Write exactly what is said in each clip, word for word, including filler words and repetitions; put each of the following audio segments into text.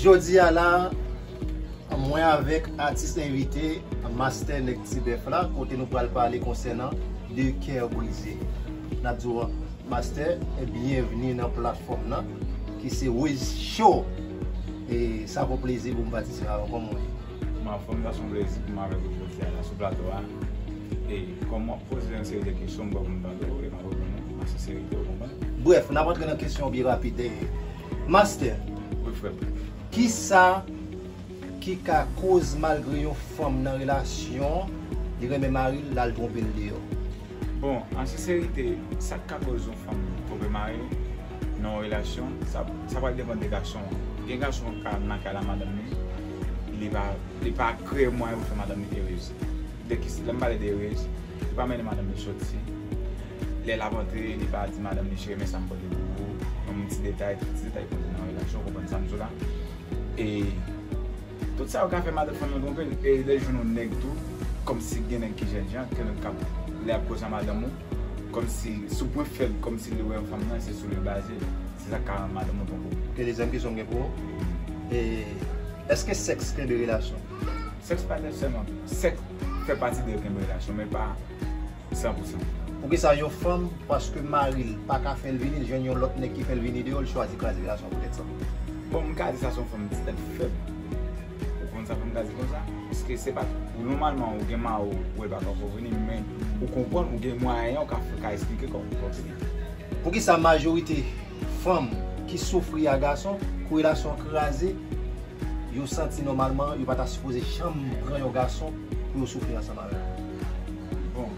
Jodi a la, mwen avèk atis envite, Mastè Nèg Ti Bèf la, kote nou pral pale konsènan de kè brize. N ap di w, Mastè, byenvni nan platfòm nan, ki se Wiz Show. E sa fè plezi pou m patisipe avè w. Kòman w ye? M anfòm, sa se yon plezi pou m avèk ou jodi a la sou plato a. E kòm w ap poze yon seri de kesyon, m pran pou m tande w e m ap reponn ou an senserite, ou konprann? Brèf, n ap antre nan kesyon byen rapid. E, Mastè, wi, frè m. Kisa ki ka koz malgre yon fanm nan relasyon, li renmen mari l, l al twonpe l deyò? Bon, an senserite, sa k ka koz yon fanm twonpe mari l nan yon relasyon, sa, sa pral depann de gason an. Gen gason k ka nan kay la madanm li, li pa, li pa kreye mwayen pou fè madanm li erez. De ki, lè m pale de erez, li pa mennen madanm li soti. Lè l ap antre, li pa di madanm li, cheri, men sa m pote pou ou. Yon ti detay, ti detay konte nan relasyon, ou konprann sa m di w la. E tout sa yo ka fè madanm fanm nan twonpe l. E lè l jwenn yon nèg tou, kòmsi gen nèg ki jènjan, ke nèg k ap, lè ap koze a madanm ou, kòmsi sou pwen fèb, kòmsi li wè yon fanm nan, se sou li l baze. Se sa k ka rann madanm ou twonpe w. Ok, dezyèm kesyon m gen pou ou. E, èske sèks kenbe relasyon? Sèks pa nèsesèman. Sèks fè pati de kenbe relasyon, men pa san pou san. Poukisa yon fanm, paske mari l pa ka fè l vini, l jwenn yon lòt nèg ki fè l vini deyò, l chwazi kraze relasyon poutèt sa? Bon, m ka di sa se yon fanm ti tèt fèb. Ou konn sa fè m ka di konsa? Paske se pa, ou nòmalman, ou gen mari w, ou wè l pa ka fè w vini, men ou konprann, ou gen mwayen, ou ka, ka esplike kòman pou w vini. Poukisa majorite fanm ki soufri a gason, kou relasyon an kraze, yo santi nòmalman yo pa ta sipoze janm pran yon gason pou yo soufri ansanm avè l? Bon,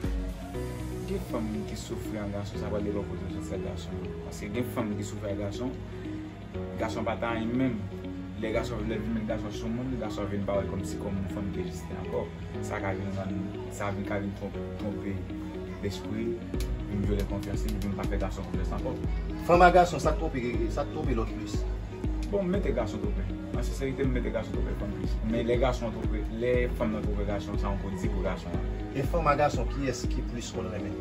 gen fanm ki soufri an gason, sa pral depann kote yo soti ak gason an. Paske gen fanm ki soufri ak gason, gason pa ta anyen menm. Lè gason, lè l vin met gason sou moun, gason vin pa wè l kòmsi kòm yon fanm ki egziste ankò. Sa ka vin rann, sa vin, ka vin twonp-, twonpe lespri l, vin vyole konfyans li, vin pa fè gason konfyans ankò. Fanm ak gason, sa k twonpe, sa k twonpe lòt plis? Bon, m mete gason twonpe. An senserite, m mete gason twonpe fanm plis. Men lè gason an twonpe, lè fanm nan twonpe gason, sa yon kou di pou gason an. E fanm ak gason, kiyès ki plis konn renmen?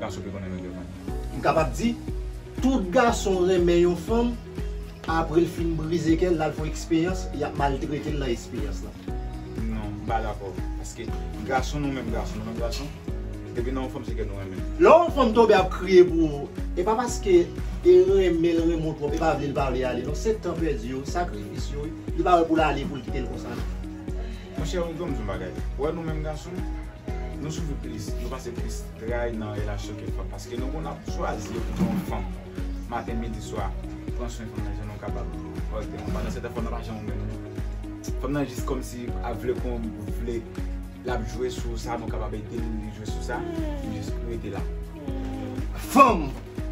Gason ki konn renmen ke fanm. M kapab di, tout gason renmen yon fanm, apre l fin brize kè l, l al fè yon eksperyans, y ap maltrete l nan eksperyans lan. Non, m pa dakò. Paske gason, nou menm gason, nou menm gason, depi nan yon fanm, se ke nou renmen. Lè yon fanm tonbe ap kriye pou ou, e pa paske e renmen l, renmen w twòp, e pa vle l pa vle ale, non. Se tan pèdi yo, sakrifis yo, wi. Li pa wè pou l ale, pou l kite l konsa, non. Monchè, ou konn di yon bagay. Ou wè nou menm gason, nou soufri plis, nou pase plis tray nan relasyon ke fanm. Paske nou konn ap chwazi yon fanm. Maten, midi, swa. Pran swen fanm nan jan nou kapab. Pandan se tan fanm nan pa janm renmen nou. Fanm nan jis kòmsi ap vle kon vle. L ap jwe sou sa, nou kapab ede l, li jwe sou sa. Li jis rete la. Fanm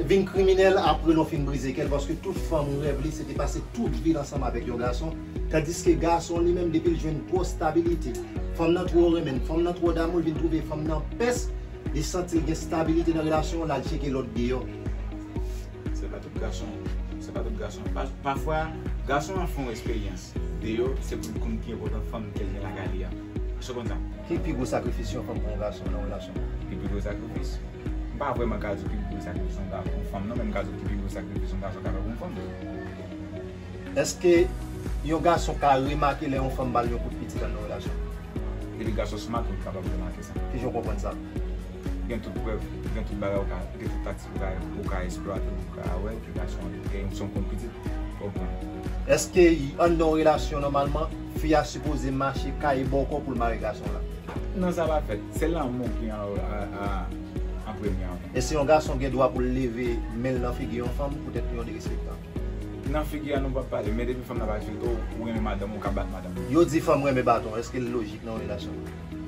vin kriminèl apre lè w fin brize kè l, paske tout fanm rèv li se te pase tout vi l ansanm avèk yon gason, tandiske gason li menm depi l jwenn twò stabilite, fanm nan twò renmen l, fanm nan twò damou l, vin twouve fanm nan pès, li santi l gen stabilite nan relasyon an, l al tcheke lòt deyò. Se pa tout gason, se pa tout gason. Pa, pafwa, gason an fè yon eksperyans. Deyò, se pou l konn ki enpòtans fanm ke l gen lakay li a. Èske w konn sa? Ki pi gwo sakrifis yon fanm pou yon gason nan relasyon? Ki pi gwo sakrifis? M pa vrèman ka di w ki pi gwo sakrifis yon ga-, yon fanm nan, men m ka di w ki pi gwo sakrifis yon gason ka fè pou yon fanm. Èske yon gason ka remake lè yon fanm ba l yon kout pitit anndan yon relasyon? Depi gason smart, ou kapab remake sa. Kijan w konprann sa? Gen tout prèv, gen tout bagay ou ka, gen tout taktik ou ka, ou ka eksplwate, ou ka wè ke gason an, e se yon konn pitit, ou konprann. Èske anndan yon relasyon, nòmalman, fi a sipoze mache kaye bò kò pou l mare gason la? Non, sa pa fèt. Se lanmou ki an, a, a, an premye an. Èske yon gason gen dwa pou l leve men l nan figi yon fanm poutèt yon derespektan? Nan figi a nou p ap pale, men depi fanm nan pa respekte w, ou renmen madanm ou, ou ka bat madanm ou. Yo di fanm renmen baton, èske l lojik nan yon relasyon?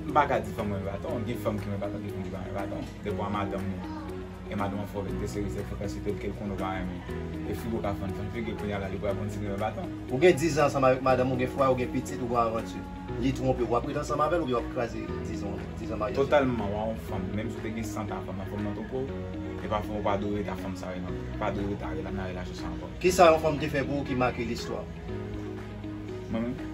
M pa ka di fanm renmen baton, gen fanm ki renmen baton, gen fanm ki pa renmen baton. Depann madanm ou. E madanm an fè w vin de seri de frekansite ke l konnen w pa renmen. E figi w ka fann, fann figi l, kounye a la, li pral konn si l renmen baton. Ou gen diz an ansanm avèk madanm ou, gen fwa ou gen pitit, ou gen avanti. Li twonpe w, w ap ret ansanm avè l oubyen w ap kraze diz an, diz an maryaj? Totalman, w a yon fanm, menm si w te gen san tan a fanm nan, fanm nan twonpe w, e pa fanm ou pa dwe ret a fanm sa yo non. Pa dwe ret a rela-, nan relasyon sa ankò. Kisa yon fanm te fè pou ou ki make listwa? Mwen menm?